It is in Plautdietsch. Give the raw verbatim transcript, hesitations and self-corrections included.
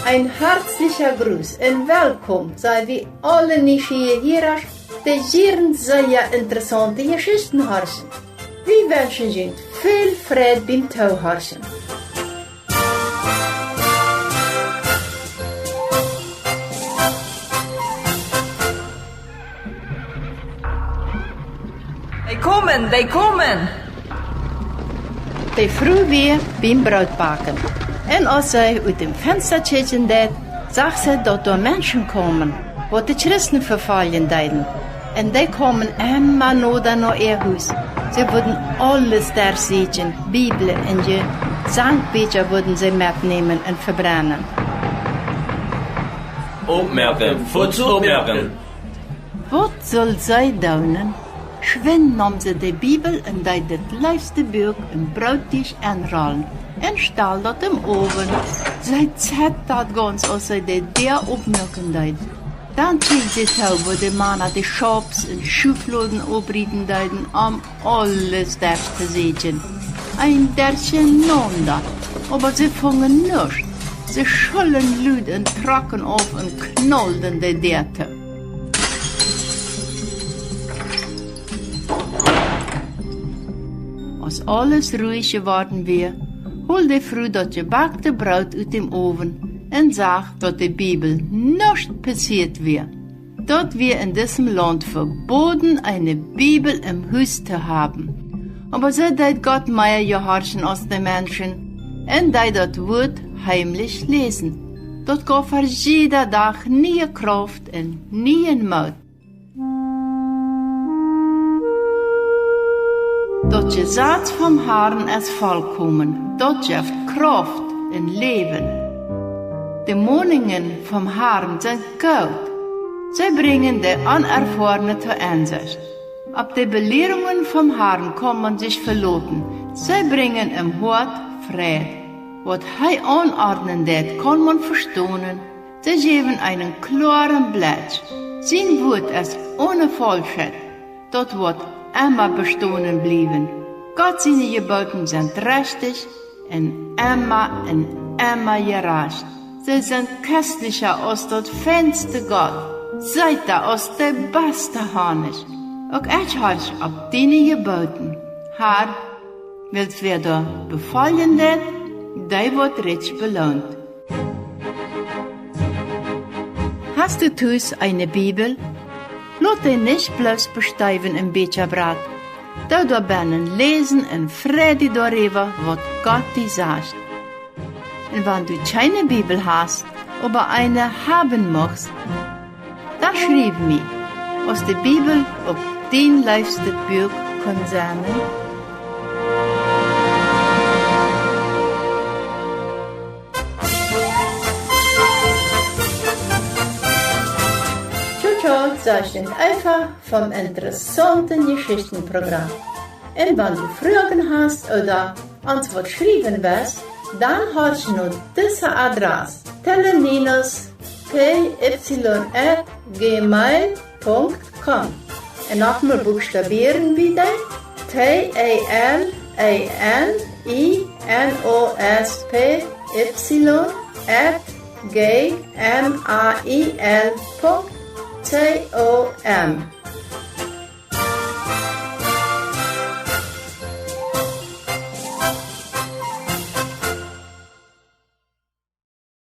Een hartlicha Gruss un Welkom saj wie aule nieschieeje Hierasch, dee jieren sea interessaunte Jeschichten horchen. Wie wenschen junt väl Freid biem Toohorchen. Dee komen, dee komen! De Fru wia biem Brootbacken. Un aus see ut däm Fensta kjikjen deed, sach see, daut doa Menschen kaumen, waut de Christen vefoljen deeden. Un dee kaumen emma noda no äa Hus. See wudden aules derchsieekjen, Bibeln un Jesankbieekja wudden see metnämen un vebrennen. Oppmoaken, fuaz oppmoaken! Waut sull see doonen? Schwind neem see de Bibel un deed daut leefste Buak em Brootdisch enrollen un stald daut em Owen. See zettad gauns, aus see de Däa oppmoaken deed. Dan kjikjt see too, woo de Mana de Schaufs un Schufloden opprieten deeden, om aules derchtoseekjen. Een derchenaunda, oba see fungen nuscht. See schullen lud un trocken auf un knaulden de Däa too. Aus aules ruich jeworden wia, hold de Fru daut jebackte Broot ut däm Owen un sach, daut de Bibel nuscht passieet wia. Daut wia en disem Launt veboden, eene Bibel em Hus to haben. Oba see deed Gott mea jehorchen aus de Menschen un deed daut Wuat heimlich läsen. Daut gauf äa jieda Dach niee Krauft un nieen Moot. Daut Jesaz vom Harn es vollkomen, daut jeft Krauft un Läwen. De Moninjen vom Harn sent goot, see brinjen de Onerfoarne to Ensecht. Opp de Belierungen vom Harn kaun maun sich veloten, see brinjen em Hoat Freid. Waut hee aunordnen deit, kaun maun vestonen, see jäwen eenen kloaren Blikj. Sien Wuat es one Faulschheit, daut woat emma bestonen bliewen. Gott siene Jebooten sent rechtich un emma un emma jerajcht. See sent kostlicha aus daut feinste Golt, seeta aus de baste Honich. Uk ekj horch opp diene Jebooten, Har, wiels wäa doa befoljen deit, dee woat rikj beloont. Hast du tus eene Bibel? Lot dee nich bloos besteewen em Bieekjabrat. Doo doa bennen läsen un frei die doaräwa, waut Gott die sajcht. Un wan du kjeene Bibel hast, oba eene haben muchst, dan schriew mie, aus de Bibel uk dien leefstet Buak kunn sennen. Tjo, tjo, sajcht Eva vom interessaunten Jeschichtenprogram. Un wan du Froagen hast ooda ons waut schriewen west, dan horch no dise Adress: tele minus P Y at gmail Punkt com. Un noch mol buchstabieren wie dee: T E L E N I N O S P Y at G M A I L Punkt C O M.